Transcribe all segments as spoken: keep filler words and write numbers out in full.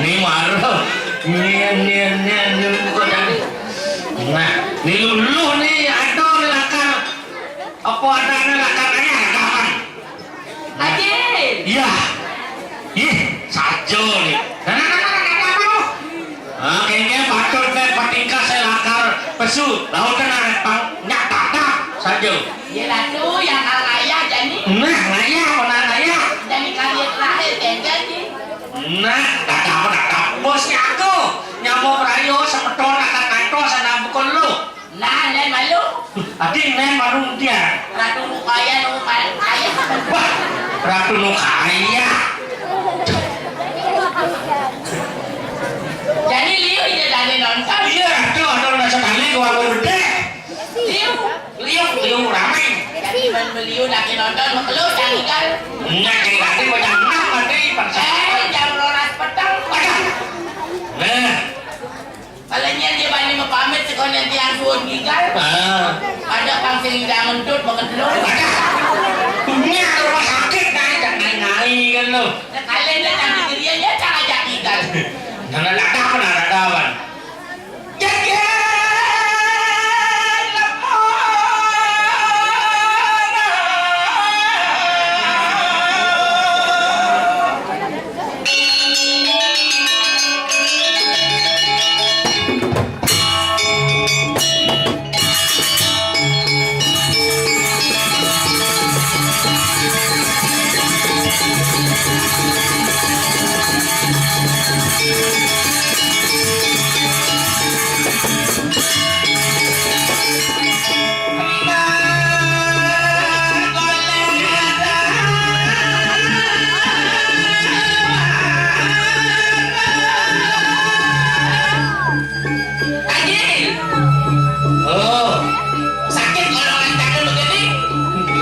Ini marah. Nyen, nyen, nyen, nyen, bukan tadi. Nah, ini lulu nih, aduh, ini lakar. Apa adanya lakar kaya kapan? Haji. Iya. Ih, saja nih. Nah, nah, nah, nah, nah, nah, nah. Ah, kayaknya patut nih patingkah saya lakar pesu. Laut kan ada pang, nyak tatap saja. Ya lah tu yang kal ngayah jani. Nah, ngayah, mana ngayah? Jani kali terakhir kengkeng ji. Nah, dah tahu, dah tahu. Bosnya aku. Nyamuk rayo semeton akan kantor sana bukan lu. Nah, lain malu. Adi neng baru dia. Ratu Nukaya nunggu malam kaya. Wah, Ratu Nukaya. Jadi liu ini dari nonton. Iya, Ratu ada rasa kali gua mau gede. Liu. Liu, liu ramai. Jadi men beliu lagi nonton, lu jangan tinggal. Enggak, kayak tadi gua jangan nanti. Eh, jam rolas petang. Ada. Nah. Kalau nyen dia bani mepamit sekolah tiang suun gigal. Ah. Ada pang sing jangan tut mengendelung. Ada. Dunia rumah sakit, nah, jangan ngai-ngai kan lu. Nah, kalian dia tadi dia ya cara ajak gigal. Jangan ada apa, ada apa. Jaga lemah. Haji. Oh. Sakit golongan tangan begini?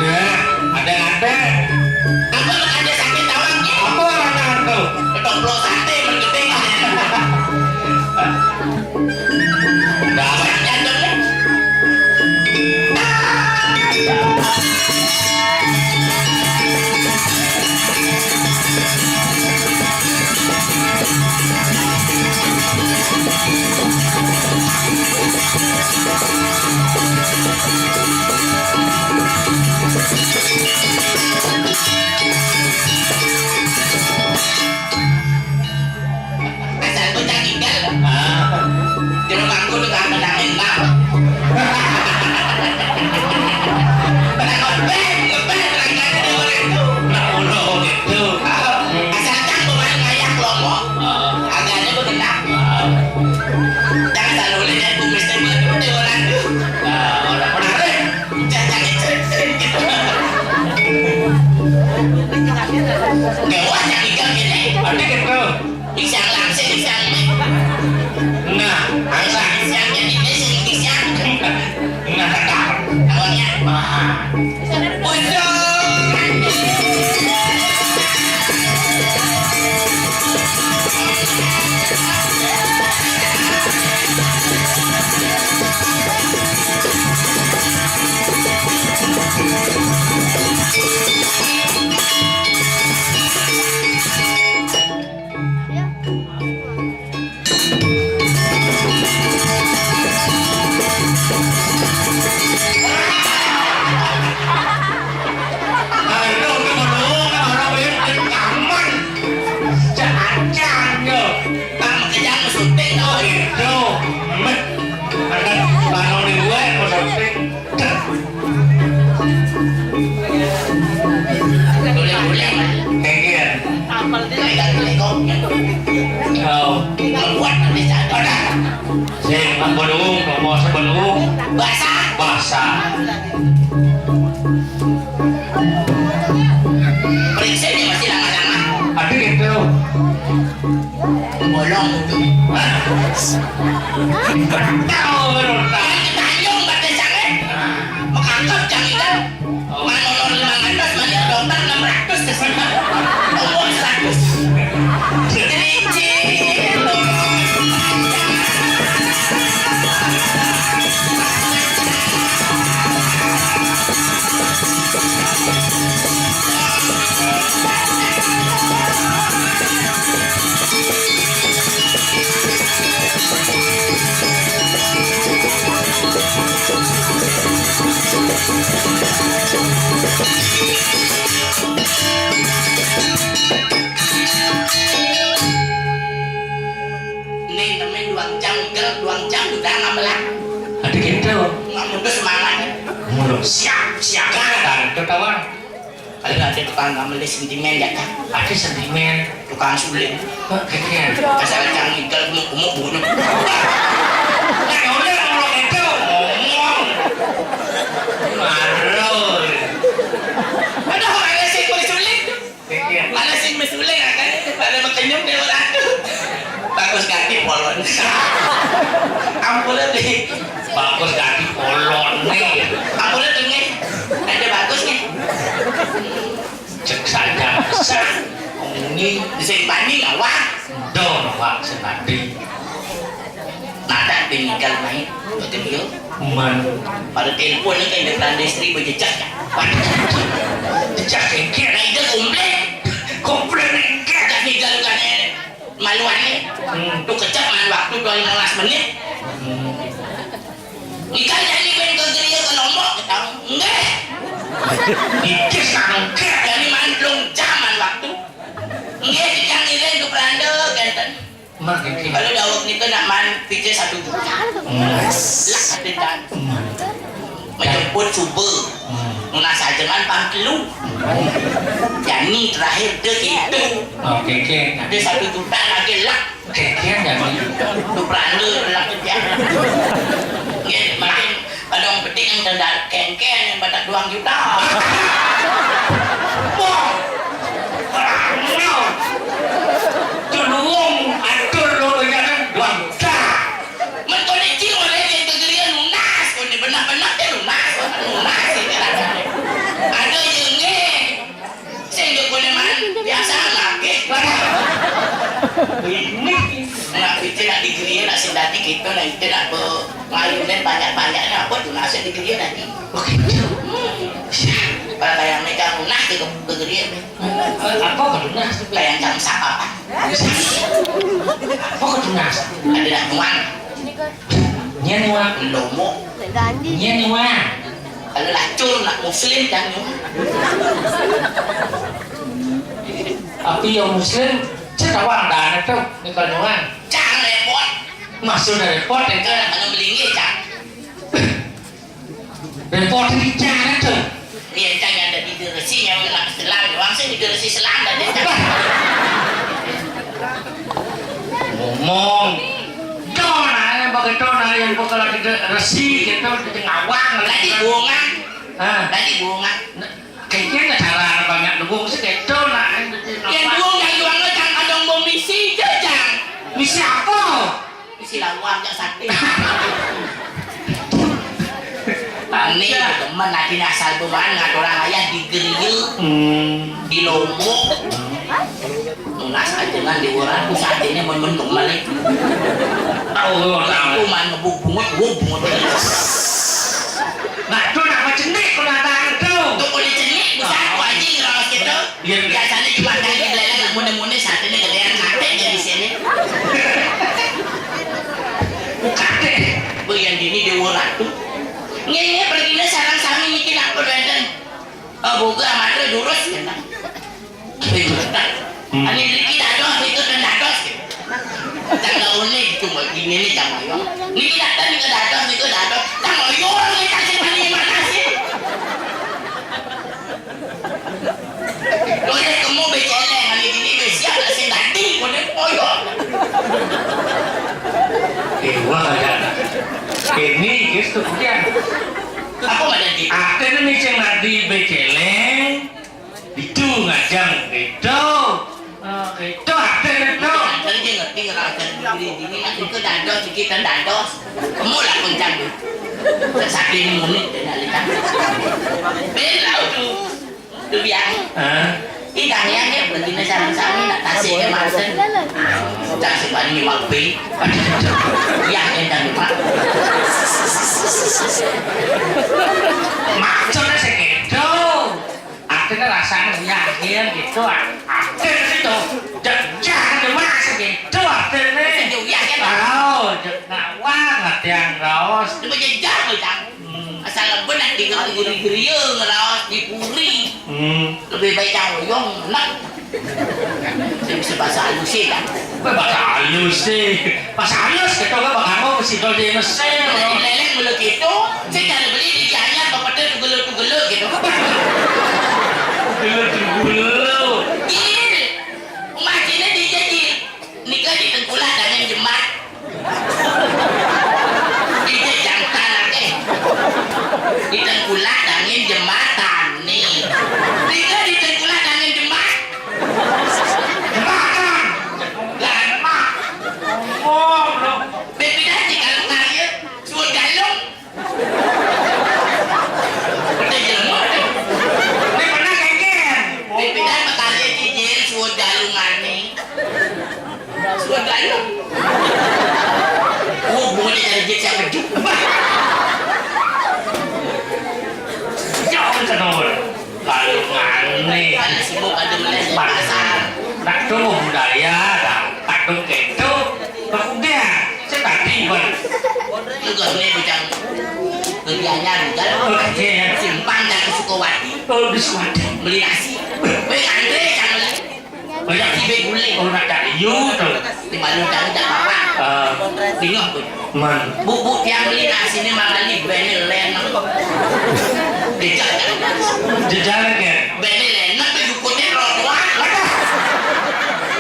Nah, ada ada. Apa ada sakit awaknya? Apa orang tuh? Ketoplo sate menggeting. Udah apa yang jatuh? Asal bocah tinggal. Ah. Jero bangku dengan menangin lah. Menangin beng, ngebeng, langganan dia orang itu. Nah, udah gitu. Ah, asal cang pemain ngayak lomo. Ah. Harganya bergendak. Ah. Jangan selalu lihat kumisnya begitu, dia orang itu. Ah, orang menarik. Jangan cerit-cerit gitu. Dewa yang tinggal gini. Ada gitu. Pisang langsing, pisang mik. Nah, pisang, pisangnya ini sih, pisang. Nah, kata. Awalnya. Wah. Bocor. Boleh-boleh. Kengkir. Apal dia. Kengkir, kengkir. Oh. Membuat nanti saya. Sing, Bang Bodung, Bang Bos, Bang Bodung. Basah. Basah. Periksa ini masih lama-lama. Aduh, itu. Bolong itu. Hah? Tahu, betul, tahu. Ini tayung, batas sangat. Mengangkat jam itu. Mano lima ratus, mano dokter enam ratus. Umur seratus. Jadi, Jangan melak. Ada gitu. Nggak mudah semangat. Mudah. Siap, siap. Kan, kan, ketahuan. Ada, ada tukang gamelan sentimen ya, Kak? Ada sentimen. Tukang suling. Kok keren? Asal cang igal gemuk-gemuk bunuh. Nah, ya udah, kalau gitu, ngomong. Marah. Ada orang sih, mau suling. Iya. Mana sih mesulé, kan? Pada makenyum dia orang. Bagus ganti polon. Ampun, Bi. Bagus ganti polon nih. Ampun, tuh, nih. Ada bagus, nih. Cek saja besar. Ini disimpan nih, awak. Dong, awak senadi. Nada tinggal main. Betul, yuk. Man. Pada telepon ni kan dia Belanda isteri berjejak ya. Jejak engkek. Nah, itu komplek. Komplek engkek. Dah tinggal kan, eh, maluan ni. Hmm. Tu kejap man waktu dua lima belas menit. Hmm. Ikan jadi ben ke geria ke Lombok, kita enggak. Dikis nak engkek. Jadi man belum jam man waktu. Enggak, ikan iring ke Belanda, kenten. Mak, gitu. Kalau dawet nika nak man picen satu juta. Hmm. Lah, ada dan. Hmm. Menjemput suba. Hmm. Nunas aja man pang telu. Hmm. Jani terakhir dia gitu. Oke, oke. Dia satu juta lagi lah. Oke, oke, jani. Tu beranda lah kerja. Ya, makin pada orang penting yang tenda kengkeng yang pada dua juta. Wah. Orang. Tulung atur lo jangan dua juta. Men kau ni cil oleh dia kegerian lunas, kau ni benar-benar dia lunas, lunas ini rasanya. Ada je ni. Sing dia boleh man, biasa lagi. Ini. Nak kita nak degree, nak sing dadi kita, nak kita nak ber-, ngayu ni banyak-banyak ni, apa tu nak sing degree lagi? Begitu. Pada yang ni kan lunas ke, ke degree ni. Apa ke lunas? Kayak macam siapa, Pak? Apa ke lunas? Ada nak nuan. Nyen wah. Lomo. Nyen wah. Kalau lacur nak muslim kan nyu. Tapi yang muslim, cek awang dah tu, ni kalau nyu kan. Jangan repot. Maksud repot itu. Kalau melingkih, Cak. Repot ni jangan tu. Iya, Cak, yang ada di Geresi, yang nak selam, wang sih di Geresi selam dah, Cak. Ngomong. Dona, yang bagi dona, yang bagi lagi de-, resi gitu, di tengah wang. Tadi bunga. Hah? Tadi bunga. Nah, kayaknya ada cara banyak dukung sih gitu, nah, yang di tengah wang. Yang bunga, yang bunga, Cak, ada yang mau misi aja, Cak. Misi apa? Isi lawang jak sate. Ani teman nanti asal beman ngat orang ayah di geria, hmm, di Lombok. Nunas aja kan di orang aku saat ini men-, men kembali. Tahu orang. Aku man ngebuk bungut, buk bungut. Nah, tu nak macenik kena tangan tu. Tu boleh cenik, besar aku anjing rawas gitu. Iya. Biasanya cuma dari belakang mune-mune sate ni gedean sate dari sini. Kate. Bu yang dini dia orang tu. Nge, nge, pergi ni sarang sami niki nak perweden. Oh, buka mata durus kena. Tapi durus tak. Hmm. Ani dikit ada, itu dan dados. Tangga unik tu, Mbak. Gini ni tangga yo. Niki datang ni ke dados, ni ke dados. Tangga yo orang ni kasih tani mana sih? Boleh kamu beceleng hari ini, besiap lah sing tadi, boleh koyok. Eh, wah, ya. Ini, gitu, dia. Apa ada di? Aku ni sing tadi beceleng, itu ngajang gitu. Ah, itu ada itu. Jangan kerja ngerti ngerasa diri ini, nanti ke dados, kita dados. Kamu lah kencang tu. Sakit ni mulut dia nak letak. Belau tu. Tu biar. Hah? Ih, dah yang dia berhenti nak sama-sama nak tasik ke masa. Tak sebab ni mak pi. Ya, yang dah lupa. Maksudnya segitu. Akhirnya rasanya yakin gitu. Akhirnya itu. Jangan cuma segitu akhirnya. Segitu, yakin. Oh, nawang hati yang raos. Cuma jejak, Bang. Hmm. Asal benar di geri-geri ngeraos di puri. Hmm. Lebih baik yang oyong, nak. Sing bisa bahasa halus sih, kan? Apa bahasa halus sih? Bahasa halus gitu kan, bakal mau mesti kalau di Mesir. Jadi leleng mulu gitu, sing cara beli di Gianyar, bapaknya tugelo-tugelo gitu. Tugelo-tugelo. Gil, umah Cina dijajil. Nika di Tengkulak dengan Jemat. Ija jantan, eh. Di Tengkulak dangin jembatan nih. Nika di Tengkulak dangin jemat. Jembatan. Gampang. Ngomong, bro. Beda sih kalau karya suruh galung. Udah jelema tuh. Ini pernah kengken. Beda sama karya cicil suruh galung aneh. Sudah ya. Oh, boleh dari dia siapa juga. Jauh kenal. Kalau aneh. Ada sibuk, ada melihat di pasar. Nak tunggu budaya, dah. Tak tunggu itu. Udah, saya tadi, Bang. Lu gak boleh bujang. Kerjanya juga. Oh, iya. Simpang dari Sukawati. Oh, di Sukawati. Beli nasi. Weh, antre, jangan beli. Banyak sih, Bang, boleh. Oh, nak cari you tuh. Di mana cari tak apa. Eh, bingung tuh. Man. Bu, bu, tiang beli nasi ini malah di bene lenang. Dijak. Dijak ya? Bene lenang tuh dukunnya rotoan. Aduh.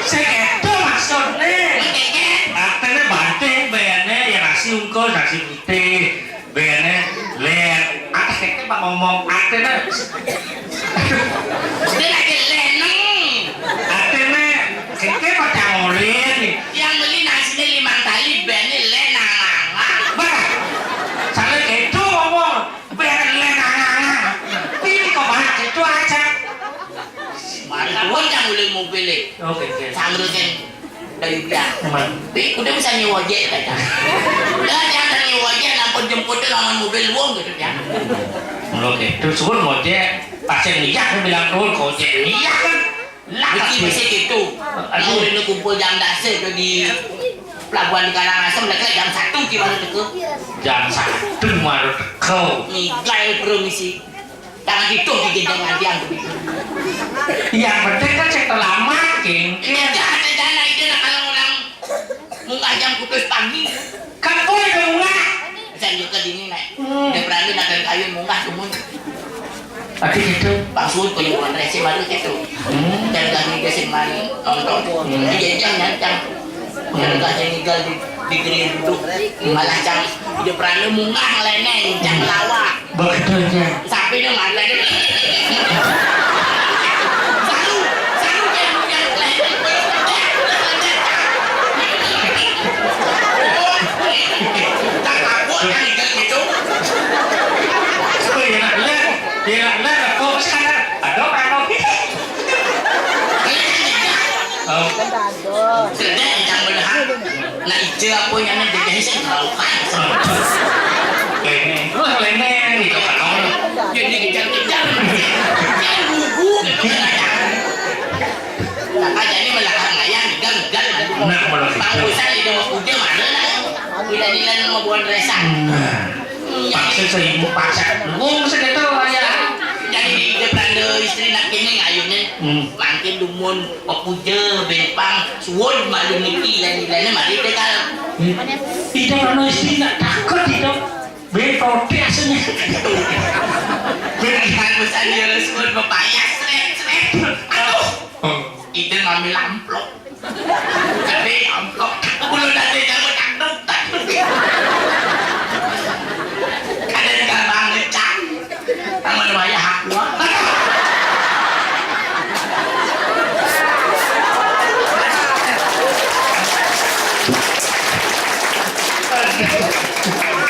Saya itu maksudnya. Makanya. Artinya banting bene ya nasi ungkul, nasi putih. Bene, len, atas keke pak ngomong, artinya. Dia lagi leneng. Artinya, keke pak cangolin. Yang beli nasinya lima kali, bene lenang. Bah, salah gitu ngomong, bene lenang. Ini kok banyak itu aja. Mari, tuan yang beli mobil, eh. Oke, oke. Sambil kan. Dari biar. Aman. Pi, udah bisa nyewa ojek, kata. Lah, jangan nyewa ojek, nampun jemput tuh lawan mobil wong gitu, ya. Oke, terus suruh ngojek, pasien minyak, dia bilang, "Tuh, ngojek minyak kan." Lah, mesti, mesti gitu. Aduh. Mau ini kumpul jam dasar tuh di pelabuhan di Karangasem, mereka jam satu gimana tuh? Jam satu baru teko. Ngigal permisi. Jangan gitu, bikin dengan tiang begitu. Yang penting kan saya terlambat, King. Ini jangan rencana itu, nah, kalau orang munggah jam putus pagi. Kan boleh dong, munggah. Saya juga dini, Nek. Hmm. Dia berani nak dari kayu munggah, cuman. Tapi gitu. Pak Suud punya uang resi baru gitu. Hmm. Dan kami dia sih mari nonton. Hmm. Dia jangan, jangan. Jangan kasih tinggal di, di geri duduk. Malah cang, dia berani munggah, leneng, cang lawak. Begitu aja. Sapi dong ada deh. Saru, saru yang, yang kelihatan. Tak takut kan ikan gitu. Oh, iya, nak lihat. Iya, nak lihat. Kok sekarang ada orang mau gitu? Oh. Sedek yang melihat. Nah, ijo apa yang ada jadi saya tahu kan. Leneng. Lu yang leneng gitu kan. Jadi kejar-kejar. Dia gugu gitu kan. Nah, jadi melakar ngayang, gang-gang. Nah, malah gitu. Bang Usan di rumah puja mana, nah? Tidak dilan mau buat resan. Nah. Paksa seribu paksa. Wong segitu aja. Jadi di depan istri nak kene ngayune. Hmm. Mangkin dumun pepuja bempang suwun malu niki lan-, lane mari tegal. Hmm. Ida ana istri nak takut itu. Ben protes aslinya. Berikan pesan ya suwun pepayas, sret, sret. Aduh. Hmm. Ida ngambil amplop. Tapi amplop. Kulo dadi jago takut, takut. Kadang gampang ngecang. Taman wayah aku.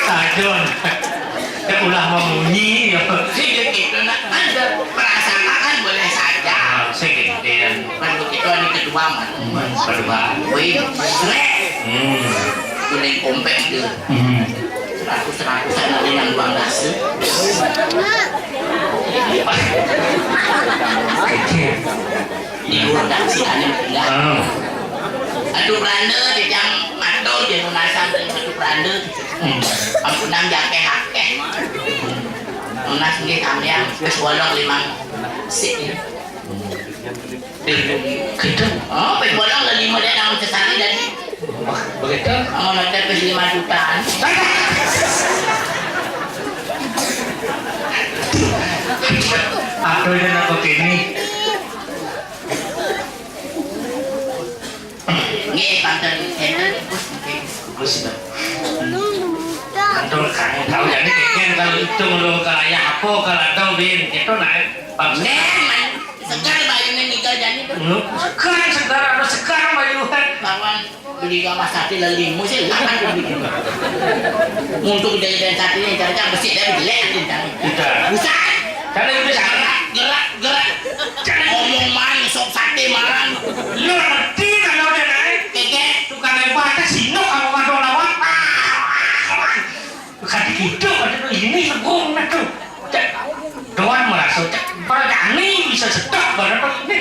Tajun. Ya ulah memunyi ya. Sing gitu nak, ada perasaan kan boleh saja. Ah, sing gitu. Kan begitu hari kedua mah. Hmm, kedua. Wih, srek. Hmm. Kuning kompek itu. Hmm. Seratus-seratusan aja yang buang nasi. Kecil. Di luar dan sisanya pindah. Oh. Aduh, Belanda di jam mato, dia nunasan dengan aduh, Belanda. Hmm. Ampunang jake hake. Nunas nggih sampeyan wis wolong limang sik. Gitu. Oh, pé bolong lah lima deh, namun sesali dan Begitu. Oh, nanti pé lima jutaan. Apa ini, apa gini? Nggih, panten enten, Gus, nggih. Gus, ya. Aduh, kamu tahu jadi kengken kalau itu lo kalau ya apa kalau tahu bin itu naik. Nggih, man. Segar bayune niga jani to. Lu segar, segar, ada segar bayune. Lawan beli kamar sate lelimu sih, lawan beli. Untuk gede-gedean sate ini, jangan besi deh, jelek nanti. Tidak. Busan. Kalau itu gerak, gerak, gerak. Jangan ngomong main, sop sate marang. Lu ngerti kalau udah naik? Kagak. Tukang hebat, sinok sama wadon lawak. Kata gitu, kata tuh, ini legung, nah tuh. Cek, doang merasa, cek, berani bisa setok, barang tuh ini.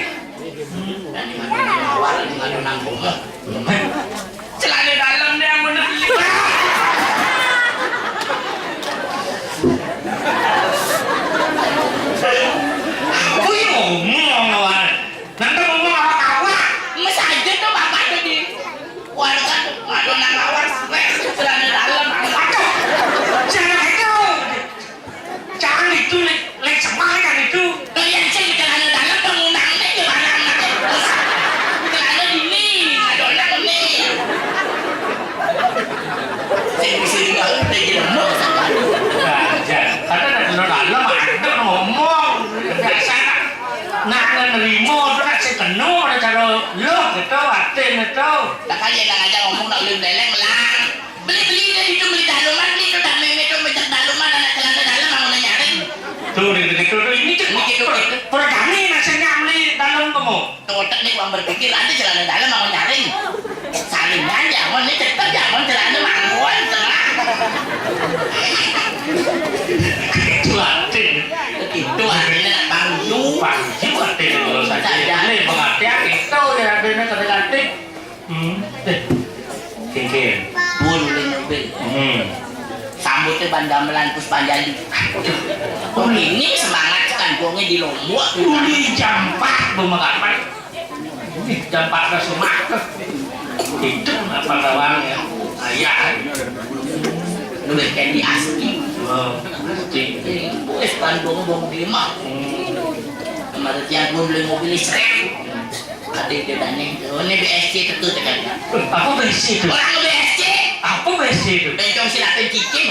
Awal ini ngadu nanggung. Celana dalam dia yang bener. Aku yang ngomong awal. Nanti ngomong apa kawa? Mas aja tuh bapak tuh di warga tuh, ngadu nang awal, celana dalam, aduh. Jangan itu. Jangan itu, lek, lek semar kan itu. Kalian sih celana dalam bangunan aja barang. Celana ini, ngadu nang ini. Sing bisa juga udah jelema sama. Nah, ya. Karena nak kena dalam, ada ngomong. Biasa nak, nak nerima tu nak sing kena ada cara lu gitu, atin itu. Lah kan dia nak ngajak ngomong nak lu beleng lah. Beli-beli dia itu beli dalaman, beli itu dah meme itu macam dalaman anak celana dalam mau nyaring. Tuh, dia begitu tuh. Ini cek. Ini gitu, gitu. Pergani nak sing nak beli dalam kamu. Otak nih, uang berpikir, ada celana dalam mau nyaring. Saling aja, mau nih cepet ya, mau celana mangguan, celana. Itu artinya. Itu artinya Bang Yu. Bang Yu artinya kalau saja. Saja. Ini pengertian itu ya, artinya kadang-kadang. Hmm. Eh. Kengken. Pun uling mobil. Hmm. Sambutnya ban gamelan Puspanjali. Ini semangat kan gongnya di Lombok. Uli jam empat pemakaman. Ih, jam empat belas rumah. Itu apa kawan ya? Ayah. Duit Candy Asti. Oh, Asti. Wis bandung bong di mah. Hmm. Kemarin tiang pun beli mobil listrik. Ada bedanya. Oh, ini B S C itu tekan. Apa B S C itu? Orang B S C. Apa B S C itu? Bencong silapin cicing.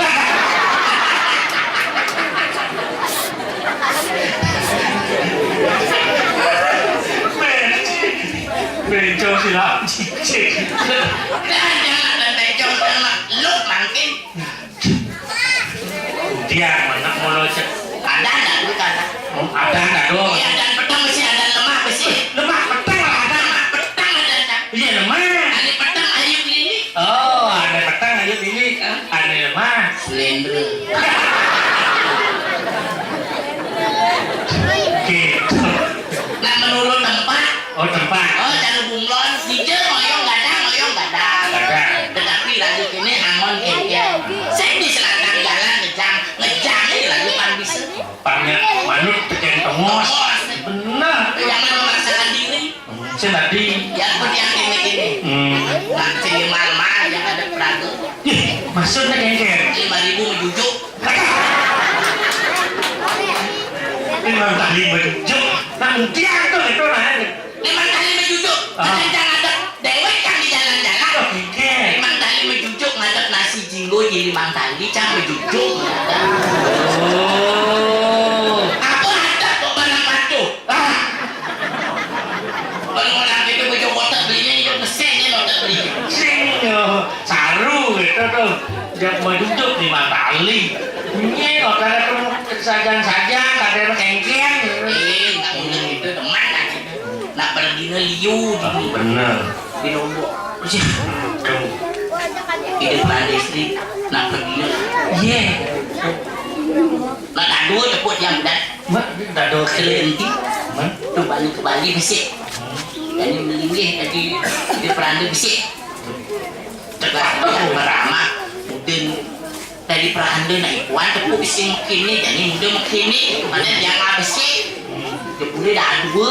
Bencong silap cicing. Dan jangan ada bencong sama lu makin. Dia mana mulu cek. Ada ndak lu kata? Oh, ada ndak lu? Iya, dan petang mesti ada lemah mesti. Lemah petang lah ada. Lemah petang ada ndak? Iya, lemah. Ada petang ayu ini. Oh, ada petang ayu ini. Hah? Ada lemah. Slendra. Gitu. Nah, menurut tempat. Oh, tempat. Oh, cara bunglon, dijel ngoyong gadang, ngoyong gadang. Gadang. Tetapi lagi kini angon kengkeng. Saya di selatan jalan ngejang, ngejang ini lagi pan bisa. Pannya manut pecen tongos. Tongos. Bener. Jangan memaksakan diri. Hmm, saya tadi. Ya, seperti yang ini, ini. Hmm. Nah, sini mal-mal yang ada peragu. Ih, maksudnya kengkeng. Lima ribu menjujuk. Ini malah tadi menjujuk. Nah, dia tuh itu nah. Limang kali menjujuk, ah. Kadang jangan ada dewek kan di jalan-jalan. Oh, iya. Limang kali menjujuk ngadep nasi jinggo di limang kali cang menjujuk. Oh. Apa ada kok barang patuh? Ah. Kalau orang itu baju kotak belinya itu mesin ya kotak belinya. Sing yo, saru gitu tuh. Dia menjujuk limang kali. Ini kotak itu sajan-sajan, kadang kengkeng. Eh, nggak mungkin itu teman kan itu. Nak pergi ne liu di, bener. Di Lombok. Iya. Tuh. Hidup ada istri, nak pergi ne. Iya. Nak dadu tepuk jam dan. Mak, dadu. Kelenti. Mak. Tuh balik ke Bali besik. Jadi melinggih tadi di Peranda besik. Tegas dia merama. Mungkin dari Peranda nak ikuan tepuk sing kini, jadi muda kini, mana dia ngabisi. Dia boleh dah dua.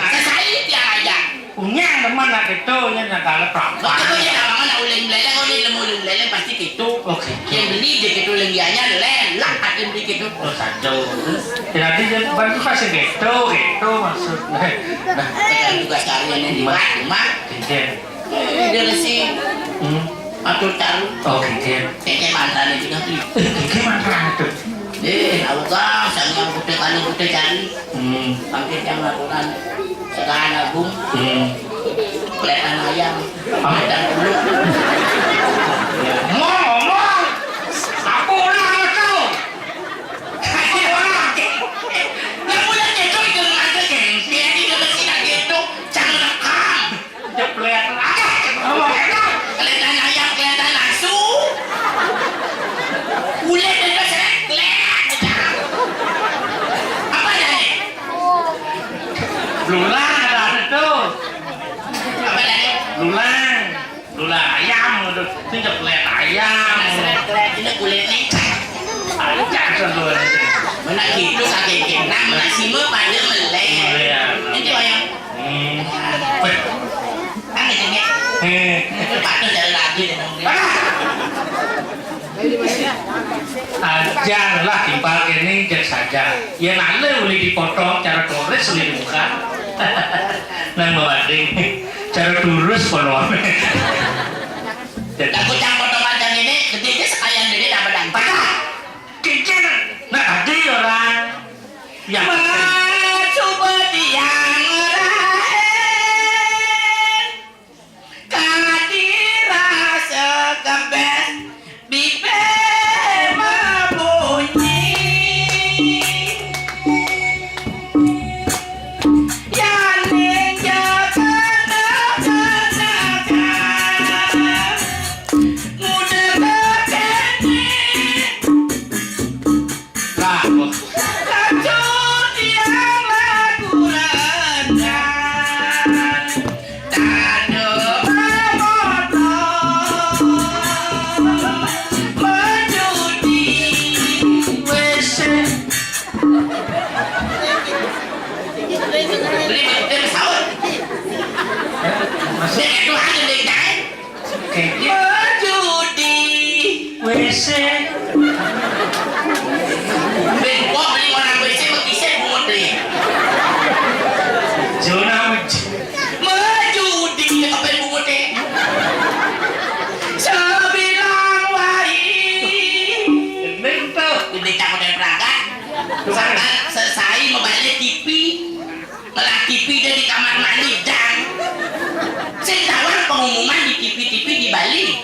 Sesai tiang aja. Unyang temen nak gitu, nya nak galak apa? Waktu itu ya, nak uling beleleng, oh, ini lemu uling beleleng pasti gitu. Oke. Yang beli dia gitu, uling dianya lem, lah, ada yang beli gitu. Oh, satu. Jadi dia baru pasti gitu, gitu maksudnya. Nah, kita juga cari yang di rumah. Iya. Dia sih Hmm. Atur taruh. Oh, gitu. Kayaknya mantan itu kan tuh. Eh, gitu mantan itu. Eh, tahu kah, saya yang kuda kali kuda cari. Hmm. Pakai yang aturan sekarang agung. Hmm. Kelihatan ayam. Ah. Kelihatan bulu. Ngomong, ngomong. Aku ulang itu. Aku ulang. Lah, udah gitu, itu nanti gengsi, ini udah sih, gitu. Jangan rekam. Jeblet. Aduh, ngomong enak. Kelihatan ayam, kelihatan asu. Kulit itu seret, lek. Apa tadi? Belulang ada itu. Apa tadi? Belulang. Belulang ayam itu. Itu jeblet ayam. Seret, seret, ini kulit nih. Ayam sebenarnya. Mana gitu, sakit, sakit. Nah, mana sih, mau pada melek. Iya. Itu ayam. Hmm. Kan ini. Eh. Itu patut dari lagi deh, dong. Aja lah, timpal ini cek saja. Ya, nanti boleh dipotong cara tulis, boleh dibuka. Nang membanding cara turus polon. Aku cang potong panjang ini, gedenya sekalian gede, tambah dan. Pada kikir, nak tadi orang yang Mas Subadi yang ngerahin, kadi rasa kebes, bibir mabunyi. Yang ninja kena kena muda kekene. Lah, kok. Kacau Zona mejudi. Mejudi, ya, kapan bungut, eh? Sebilang wai. Gending tuh. Gending cakep dan perangkat. Sampai selesai membalik T V. Ngelah T V deh di kamar mandi, jang. Sing tawang pengumuman di T V-T V di Bali.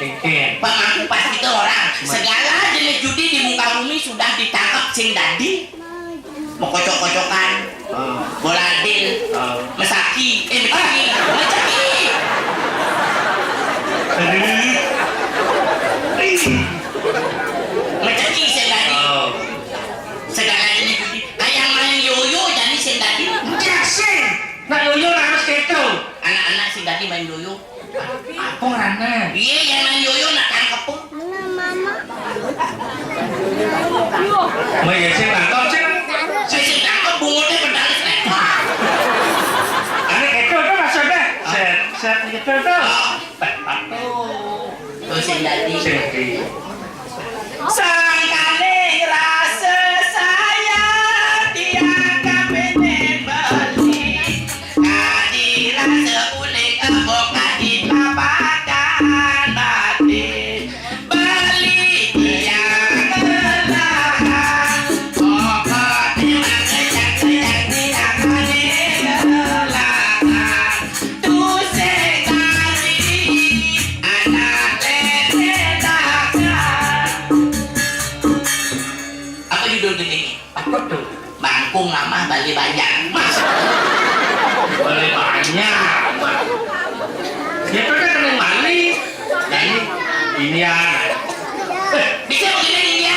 Pemangku pas kita orang. Segala jenis judi di muka bumi sudah ditangkap sing dadi. Mau kocok-kocokan, bola bil, mesaki, eh, mesaki, mesaki. Mesaki sing dadi. Segala jenis judi. Kayak main yoyo jadi sing dadi. Enggak sing. Nak yoyo harus gitu. Anak-anak sing dadi main yoyo. Apa rana? Iya, yang main yoyo nak tangkep. Mana mama? Mbak ya sing tangkep sing. Sing sing tangkep bungutnya pedang selek. Anak itu apa maksudnya? Set, set gitu tuh. Tuh sing dadi. Sing dadi. Sangkaning rasa saya tiang kapene beli. Kadi rasa uling embok kadi telapakan batin. Beli tiang ngelah. Pokok tiang kejang-kejang tiang kali ngelah. Tusing kali anak lele takkan. Apa judul gini? Apa tuh? Bangkung Amah Bali Banjar. Mas. Bali Banjar. Mas. Ya, itu kan kena Bali. Ini India. Eh, bisa begini India?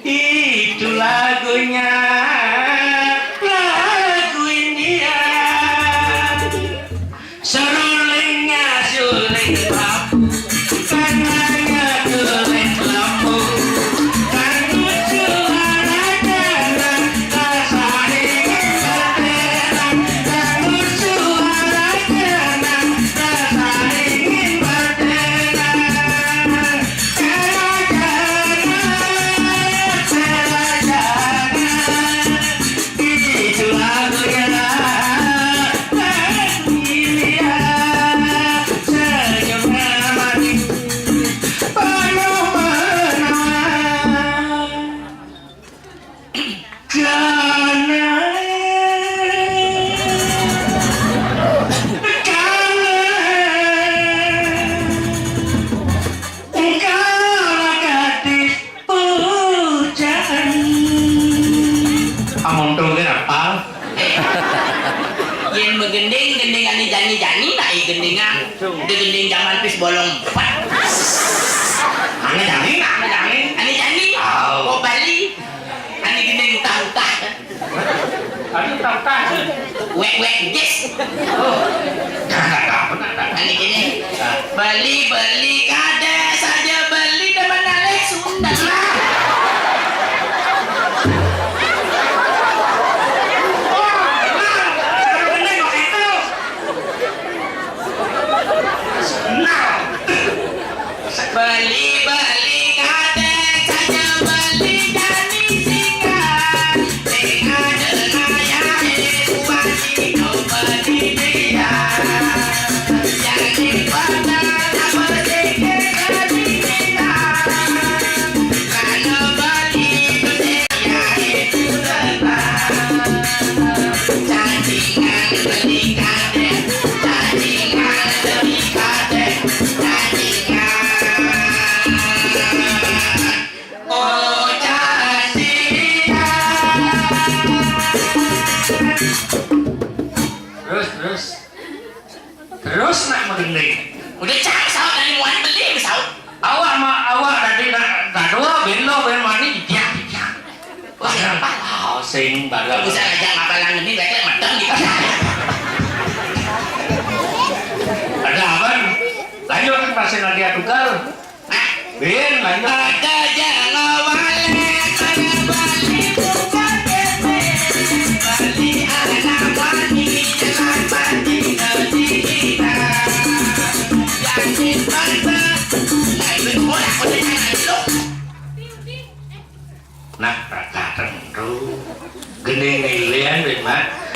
Itu lagunya, lagu India. Serulingnya suling bambu, tanahnya suling lembu. Tangan suara tenang, rasa ingin berperang. Tangan suara tenang, rasa ingin berperang. Kerajaan, kerajaan. Itulah kemuliaan, senyumnya manis, penuh menawan. Karena, karena engkau gadis Pujaan. Amun tuh gé apal. Yén begending, gending ani jani-jani, nak i gendingan. Di gending jaman pis bolong empat. Mana jani, mana jani? Ani jani. Oh. Kok Bali? Ani gending utah-utah. Aduh, tak tahu. Wek-wek, yes. Oh. Ini gini. Beli-beli kadé saja beli demen alih Sunda. Oh, emang. Kalau bener kok itu. Sunda. Beli-beli kadé saja beli jani singkat. Sing ada ngayahe kuaci beli dia. Jani pada apa sing jadi minta. Karena beli beli ya itu tetap. Cacingan beli kadé, cacingan beli kadé. Terus, terus. Terus nak magending. Udah cang saut tadi muan beli saut. Awak ma-, awak tadi nak gaduh, bendo, ben mani, jijak, jijak. Wah, apa? Sing baga. Bisa ngajak mapalang ini, baiklah matang gitu. Ada apa? Lanjut, pasien lagi tukar. Bin, lanjut. Ada jangan wale, ada balik buka kete. Balik anak mani, jangan mandi ke sini.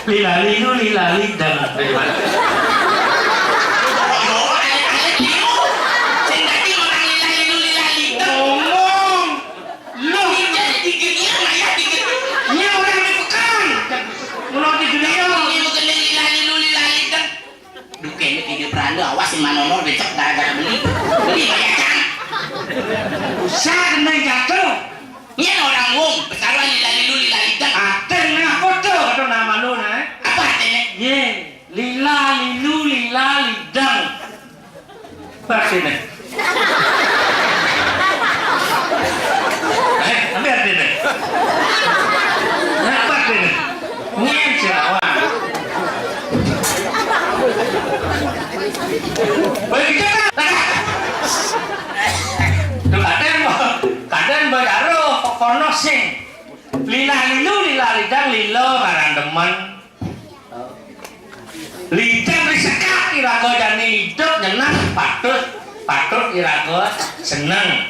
Lila lilu, lila lidang. Dari mana? Sing dadi orang lila lilu, lila lidang. Ngomong. Lu. Ini jadi digerian, ayah digerian. Ini orang di pekan. Menurut digerian. Ini bukan lila lilu, lila lidang. Duh, kene iki pranda, awas sing manono becek gara-gara beli. Beli banyak kan. Usah kena jatuh. Yen orang wong, betaruan lila lilu, lila lidang. Aten nah foto kata nama lu nah. Apa artinya? Ye, lila lilu, lila lidang. Apa artinya? Eh, apa artinya? Nah, apa artinya? Nyen sih lawan. Boleh kita kan? Tuh kadang, kadang baru kono sing. Lila lilu, lila lidang, lila ngaran demen. Lidang disekak iraga jani idup nyeneng, patut, patut iraga seneng.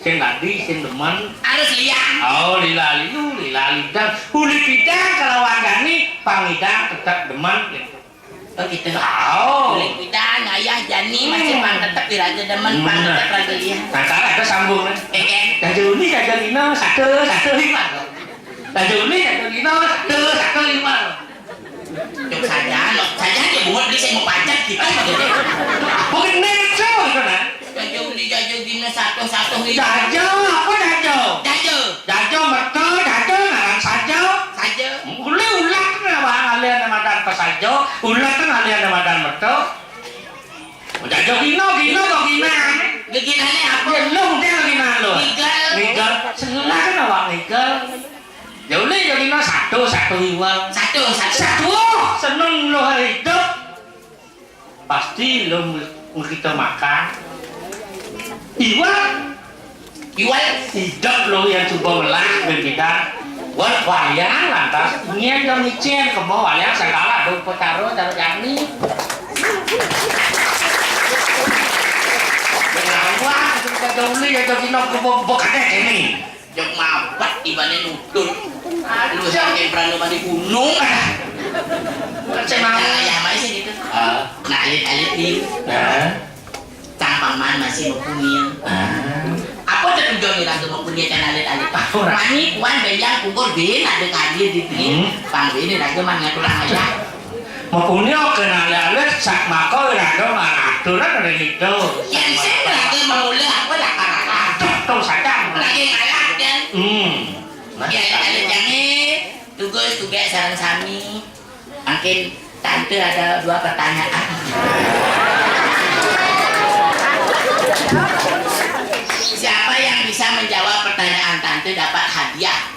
Sing dadi, sing demen. Harus liang. Oh, lila lilu, lila lidang. Uli bidang kelawan jani, pangidang tetep demen. Oh, gitu. Oh. Uli bidang, ayah jani, hmm, masih pang tetep iraga demen, pang, bener, tetep raga liang. Nah, salah ada sambung, kan? Eh, eh. Jaja uli, jaja lino, satu, satu, lima. Raja uli, raja lino, satu, satu, lima. Cuk saja, lo saja aja buat beli saya mau pajak kita gitu. Apa kena cok itu nah? Raja uli, raja lino, satu, satu, lima. Raja, apa raja? Raja. Raja merta, raja ngaran saja. Saja. Uli ulat nah, bang, alian madan pesaja, ulat kan alian madan merta. Jajo gino, gino kok gina. Geginane apa? Ya, lu dia gina lu. Nigel. Nigel. Seneng kan awak nigel. Ya udah, ya gina satu, satu iwal. Satu, satu. Satu. Seneng lu hari hidup. Pasti lu nge-, kita makan. Iwal. Iwal. Idep lo yang coba melah ben kita. Wal wayang lantas ingin dong icen kemo wayang segala ada upacara cara jani. Berawak kita jauh ya jadi nok kebo kebo kadek ini. Jok mabat ibane nutur. Aduh, sampai perahu mati gunung. Kan saya mau. Nah, ya, mai sih gitu. Ah. Nah, alit-alit ini. Nah. Cang paman masih mapunian. Ah. Apa tujuan iraga mapunian can alit-alit? Ora. Mani puan benjang kukur bin ada kadir di bin. Hmm. Pang bin iraga man ngaturang aja. Mapunian kena alit-alit sak mako iraga mangaturan ada gitu. Yang sing iraga mamula apa dak karana? Aduh, tuh saja. Lagi ngalah kan? Hmm. Ya, alit-alit jane tugas-tugas sareng sami. Mungkin Tante ada dua pertanyaan. Siapa yang bisa menjawab pertanyaan Tante dapat hadiah.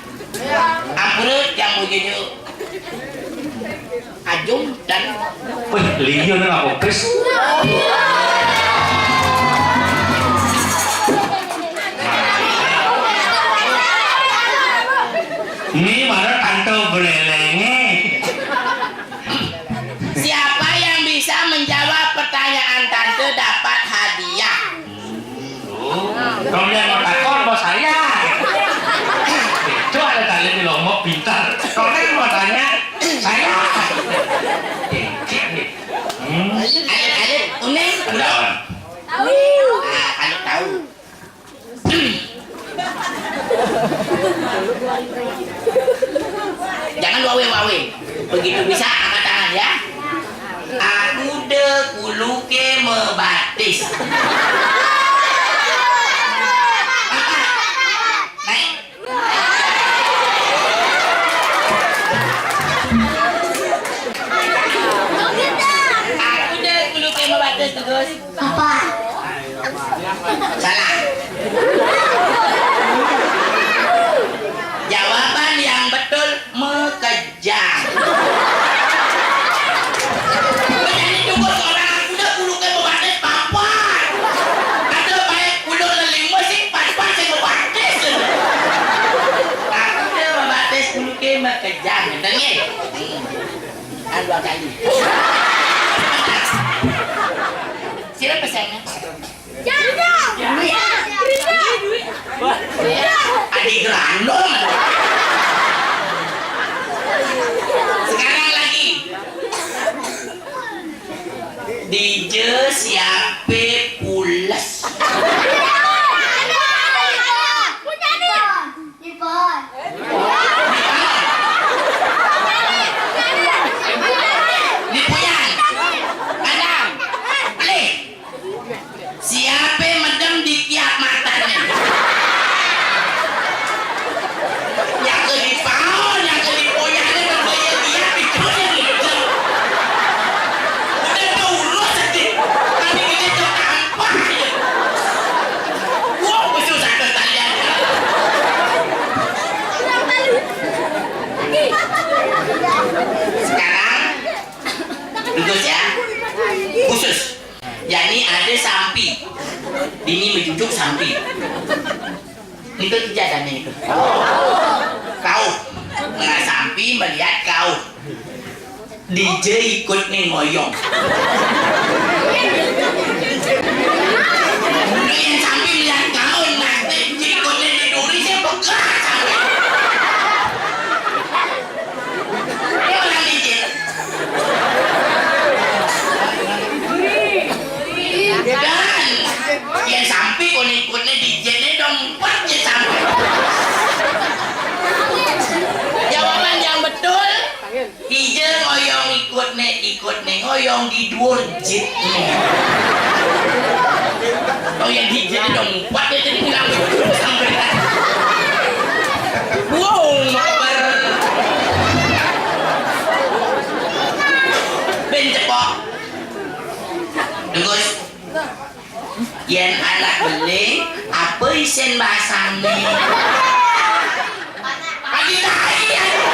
Ampura yang mau jujur. Ajung dan wih, liya nang apa, Kris? Ini malah Tante Belelenge. Siapa yang bisa menjawab pertanyaan Tante dapat hadiah. Oh, kalau yang mau takon, bos saya. Itu ada kali di Lombok pintar. Kalau yang mau tanya, saya. Hmm. Ayo, ayo, uning, uning. Nah, kalau tahu. Jangan wawe-wawe. Begitu bisa angkat tangan ya. Aku de kuluke mebatis. Naik. Aku de kuluke mebatis terus. Apa? Salah. Jawaban yang betul, mekejang. Menyanyi cukup seorang anak muda, bulu ke bebatis papan. Ada baik bulu lelima sing papan sing bebatis. Aku dia bebatis bulu ke mekejang. Dengar. Kan dua kali. Sira pesennya. Adi Grandong. Sekarang Siape pules? Nipon. Nipuyan. Kadang. Pelih. Siape medem di kiamatan? Nyangke di paon, nyangke di poyane, kan gaya dia pikiran gitu. Udah tau urus aja. Tapi kita tuh tampak aja. Wah, khusus ada talian. Sekarang, khusus ya. Khusus. Jadi ada sampi. Bini menjujuk sampi. Itu kejadiannya itu. Kau. Nah, sampi melihat kau. Dije ikut nih ngoyong. Nah, yang sampi melihat kau, nah, dije ikut nih di duri, saya pegang sampi. Dia orang dije. Dan yang sampi kon ikutnya dijene dong, empat je sampi. Jawaban yang betul, ije ngoyong ikutne, ikutne ngoyong di duur jitne. Oh, yang dijene dong, empat je jadi bilang sampai. Wow, mabar. Ben cepok. Tegus. Yen anak beling, apa isin basangne? Adi tai, adi.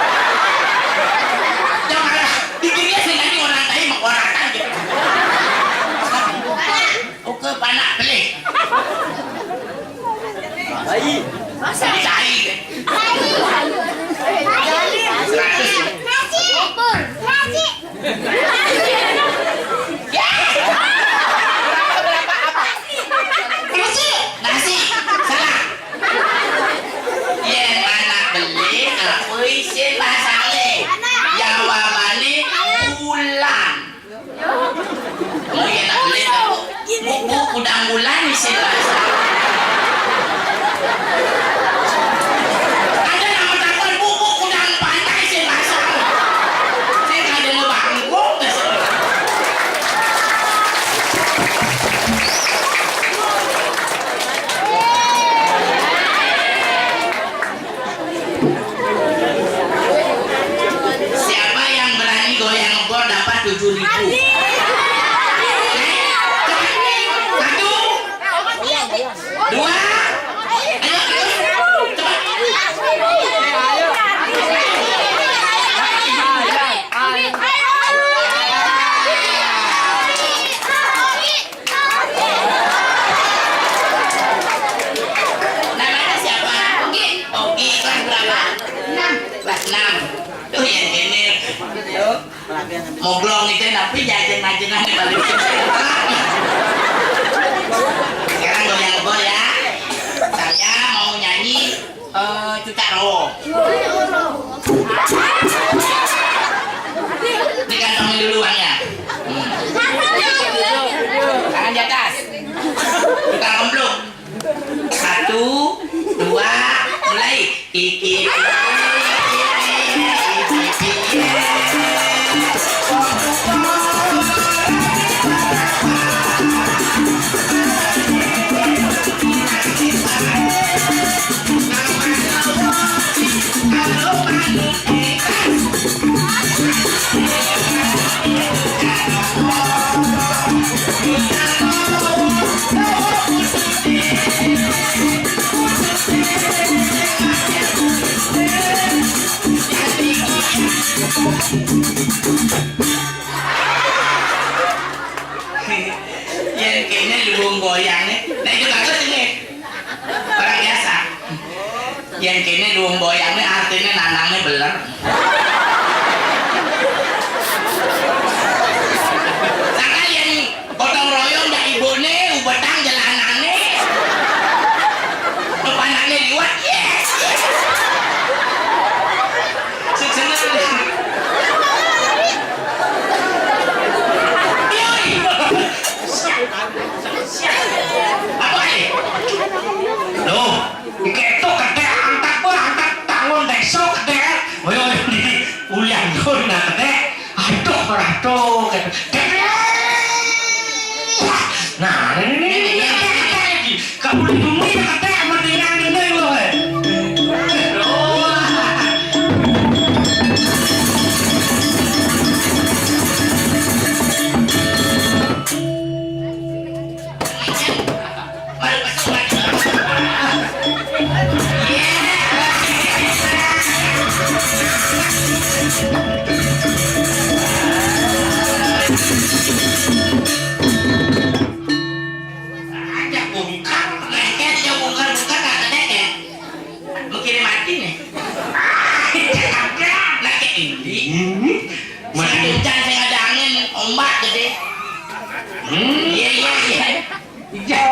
Jangan malah dikirnya sing adi orang tai mengoratan gitu. Oke, panak beling. Adi tai. Seratus. Nasi. Nasi. Salah. Yen anak beling, apa isin basane? Jawabane bulan. Mau yen anak beling, apa? Buku kudang bulan isin basane. Ada nama takon buku kudang pantai isin basane. Sing ada ngebangkuk. Siapa yang berani goyang ngebor dapat tujuh ribu? Satu, dua, ayo, terus, cepat. Namanya siapa? Ogi. Ogi, kelas berapa? Enam. Kelas enam. Tuh, yang ini. Tuh. Moglong itu, tapi jajan-jajanan di balik. Sekarang goyang ngebor ya. Saya mau nyanyi, eh, Cucak Rowo. Dikantongin dulu uangnya. Hmm. Tangan di atas. Bukan kemplung. Satu, dua, mulai. Kiki, kiki, kiki, kiki. Yen kene luwung goyange, nek itu bagus ini. Orang biasa. Yen kene luwung goyange artine nanange beler. Saka yen gotong royong ndak ibone, ubetang jelanane. Depanane liwat, yes, yes. Sukses. Yoi. Nah, ini, ini, ini, ini, ini. Kamu di bumi, kata sama dengan ini loh, eh. Ada bongkar, leket, ya bongkar-bongkar, tak ada, ya. Mungkin mati nih. Lagi ini. Saya hujan, saya ada angin, ombak gede. Hmm. Iya, iya, iya. Iya.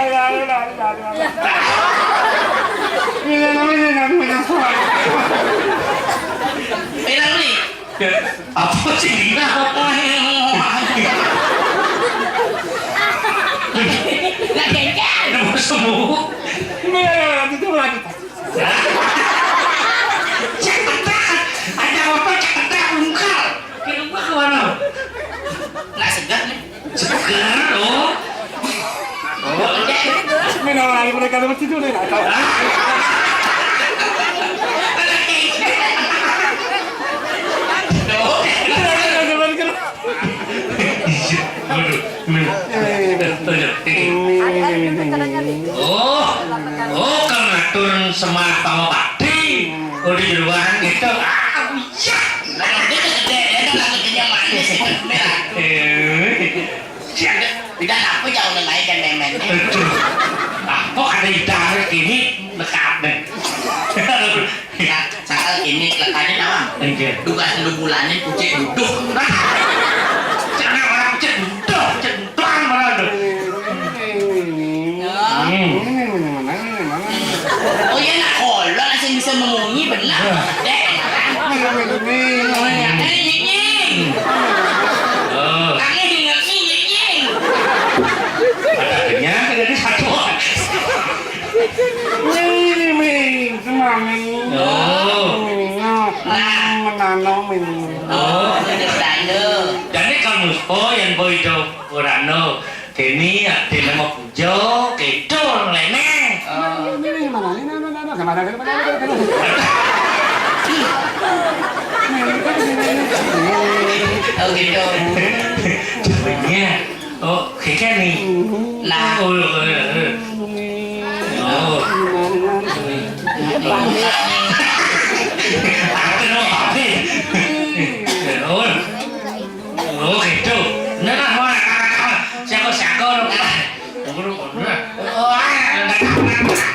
Ini namanya nggak punya suara. Bilang nih. Apa sih? Nggak gencar. Nemu semua. Ini lagi tuh lagi. Cepetan. Ada apa cepetan ungkal. Kira gua ke mana? Nggak segar nih. Segar, oh. Oh. Ini orang lagi mereka tuh tidur nih, nggak tahu. Aduh. Iya, waduh. Ini. Ini. Oh, oh, kang atur sembah pangobati. Oh, di jeroan gitu. Ah, iya. Nah, dia gede, dia kan lagi kenyang manis, gitu. Eh. Tidak apa jauh nang aja kan memen. Aduh. Apa ada hidangan ini lekat deh. Nah, soal ini lekatnya nawang. Enggak. Duga sendu bulanin kucing duduk. Jangan orang kucing duduk, kucing duduk malah tuh. Hmm. Oh iya, nak kolot masih bisa memunyi, benar. Dek. Oh, iya, nying, nying. Oh. Kami dengar nying, nying, nying. Ada kenyang, ada di satu. Ini, Ming, semangat. Oh. Ini, nah, menanam ini. Oh, ini menanam. Jadi kamu, oh, yang boy do, kurano. Dene, dene mau puja, kidul, lene. Oh. Ini, ini, mana? Ini, mana, mana, mana? Kemana, kemana, kemana, kemana? Oh, gitu. Coba. Oh, kayak nih. Nah. Oh, oh, oh, oh. Oh. Apa no, apa? Oh. Oh, gitu. Nah, nah, nah, nah, nah. Siapa, siapa, no? Nah. Oh, ah, nah, nah, nah, nah.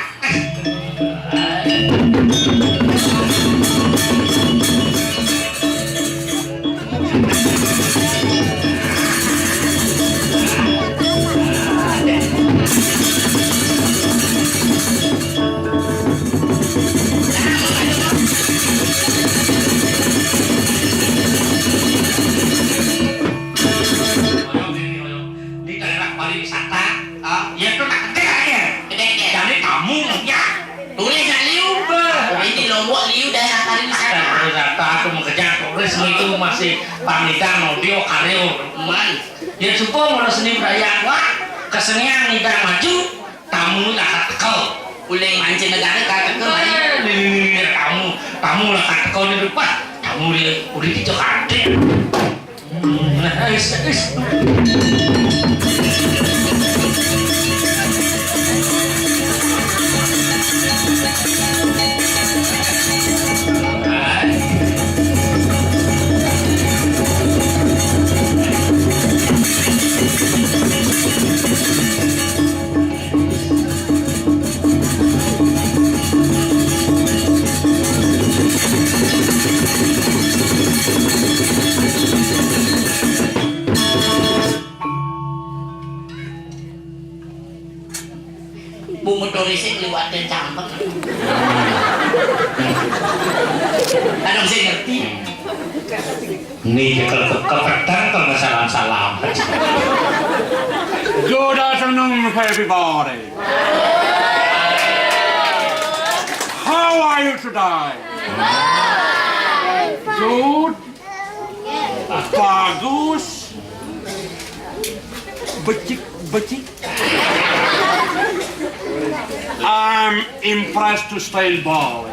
Di daerah pariwisata, ah, ya itu nak gede aja. Gede, gede. Jadi kamu ya. Turis nak liu. Bah. Ini Lombok liu daerah pariwisata. Pariwisata, aku mengejar turis itu masih pamitan audio karyo. Man. Ya, supo mau seni budaya. Wah, kesenian nidang maju, tamu lah teko. Uleng mancanegara ka teko, man. Eh, ini, ini, ini, tamu, tamu lah teko ni, wah, tamu dia, udah dicok ade. Hmm, nah, is, is. Bu motorisé ngliwatin cambek. Kadang sing ngerti. Nih, kalau ke-, kepetan, kalau nggak salam-salam. Good afternoon, everybody. How are you today? Good. Bagus. Becik Becik. I'm impressed to stay in Bali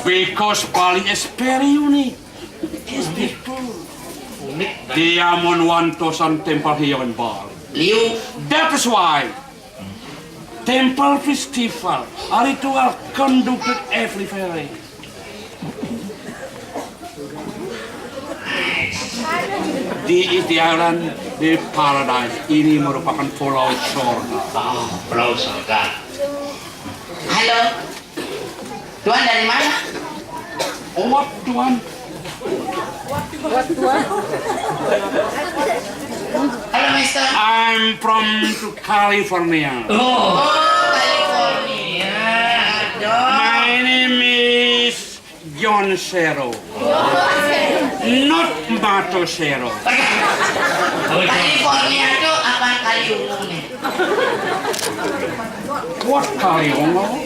because Bali is very unique. It's beautiful. There are more one thousand temple here in Bali. Liu. That is why temple festival, ritual conducted everywhere. Di Isti Island, di Paradise ini merupakan pulau surga. Oh, pulau surga. Halo. Tuan dari mana? Oh, Tuan. Halo, Mister. I'm from to California. Oh, California. Aduh. My name is John Sero. Not Mato Sero. California itu apa, Kaliungu nih? What Kaliungu?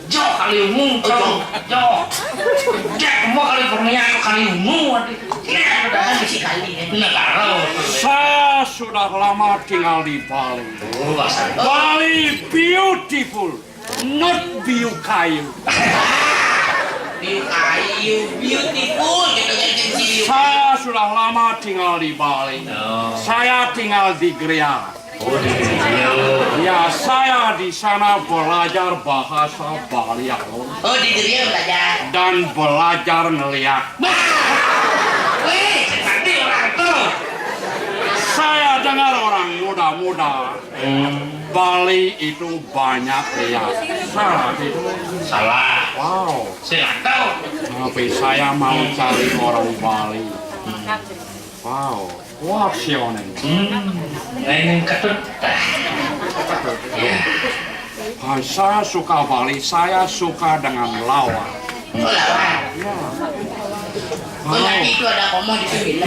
Jo, Kaliungu, Jo, Jo. Dia semua California itu Kaliungu, aduh. Ini kan udah kan bisi kali, ya. Negara. Saya sudah lama tinggal di Bali. Oh, bahasa. Bali beautiful, not Biu Kayu. Biu Kayu, beautiful, gitu kan, kan si Biu. Saya sudah lama tinggal di Bali. Oh. Saya tinggal di Griya. Oh, di Griya. Ya, saya di sana belajar bahasa Bali, ya, Om. Oh, di Griya belajar. Dan belajar ngeliat. Wah! Wih, seperti orang tuh. Saya dengar orang muda-muda, hmm, Bali itu banyak lihat. Salah itu. Salah. Wow. Saya nggak tahu. Tapi saya mau cari orang Bali. Wow. Wah, Sioning. Hmm. Lain yang ketut. Ya. Ah, saya suka Bali, saya suka dengan lawan. Oh, lawan. Ya. Oh, tadi itu ada komo di sini.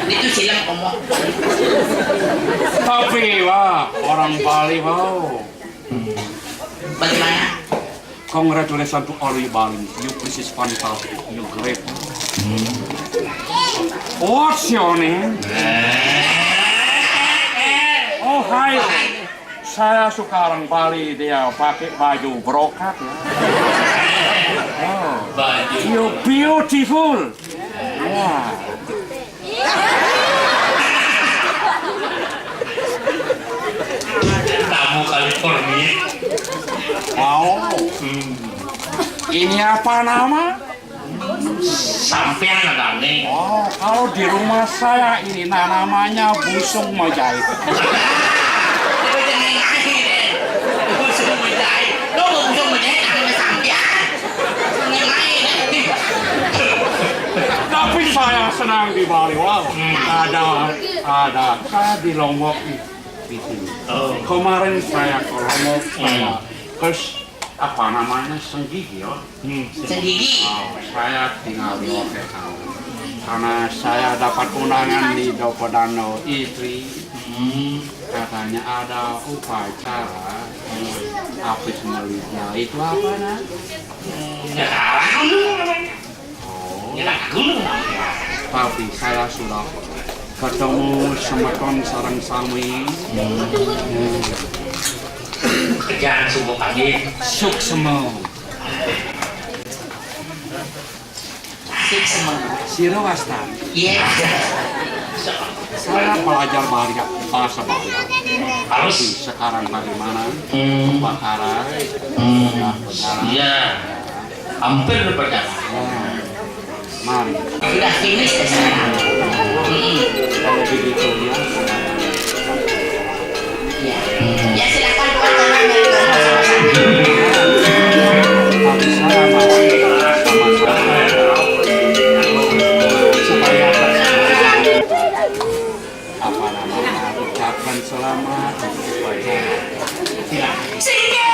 Itu silang komo. Tapi, wah, orang Bali, wow. Bagaimana? Congratulations to all you Bali. You practice fantastic. You great. What's your name? Oh, hi. Saya suka orang Bali, dia pakai baju brokat, ya. Oh. Baju. You beautiful. Ya. Tamu California. Wow. Hmm. Ini apa nama? Sampean ada nih. Oh, kalau di rumah saya ini, nah, namanya busung menjahit. Busung menjahit. Lo busung menjahit, namanya sampean. Tapi saya senang di Bali. Wow. Hmm. Ada, ada, saya di Lombok nih, di sini. Oh. Kemarin saya ke Lombok, hmm, saya ke s-, apa namanya, Senggigi, ya. Hmm. Senggigi. Oh, saya tinggal di hotel. Karena saya dapat undangan di Dopo Dano Istri. Hmm. Katanya ada upacara, hmm, habis melihatnya. Itu apa, nah? Ya, salah. Oh. Tapi saya sudah ketemu semeton sareng sami. Kerjaan subuh pagi. Suksema. Suksema. Sira wastan. Iya. Saya belajar Bali, bahasa Bali. Harus. Sekarang bagaimana? Hmm. Bakara. Hmm. Bakara. Iya. Hampir berjalan. Nah, mari. Sudah finish ya sekarang. Mm-mm. Kalau begitu ya. Ya. Ya, silakan buat tangan dari kamu sama-sama. Tapi saya mau sama-sama supaya apa namanya, ucapkan selamat. Silakan. Singgih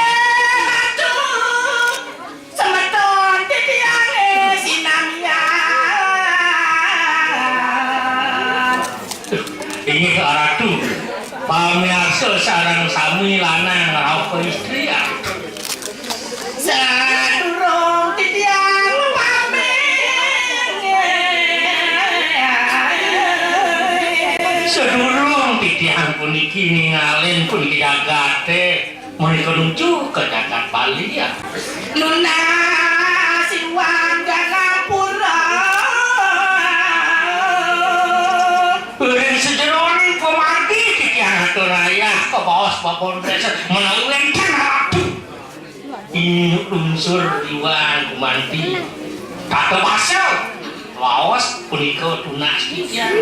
Ratu. Semeton titiange sinamian. Inggih Ratu, pamiarsa sareng sami lanang rauh istri. Sadurung titiang pamit. Tiang puniki ningalin puniki jagate, menika nuju ka jagat Bali ya. Nunas iwang ganapura. Ring sajeroning pamargi titiang atur ayah kabaos babon desa menawi wenten ratu. Inuk lungsur iwang gumanti. Tata basa laos punika tunas titiang.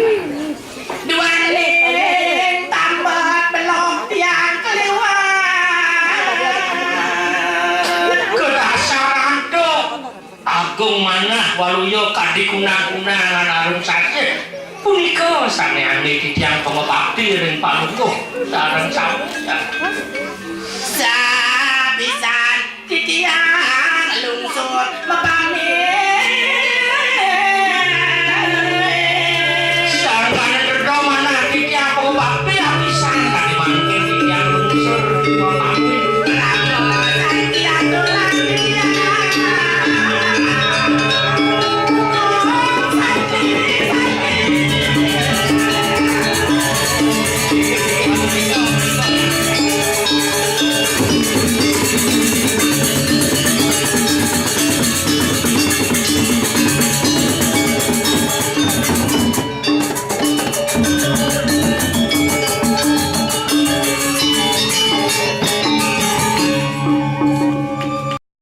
Duaning tambet belog tiang kaliwat. Kedasar antuk. Agung manah waluya kadi kunang-kunang lan arum sasih. Punika sane ane titiang pangabakti ring palungguh sareng sami.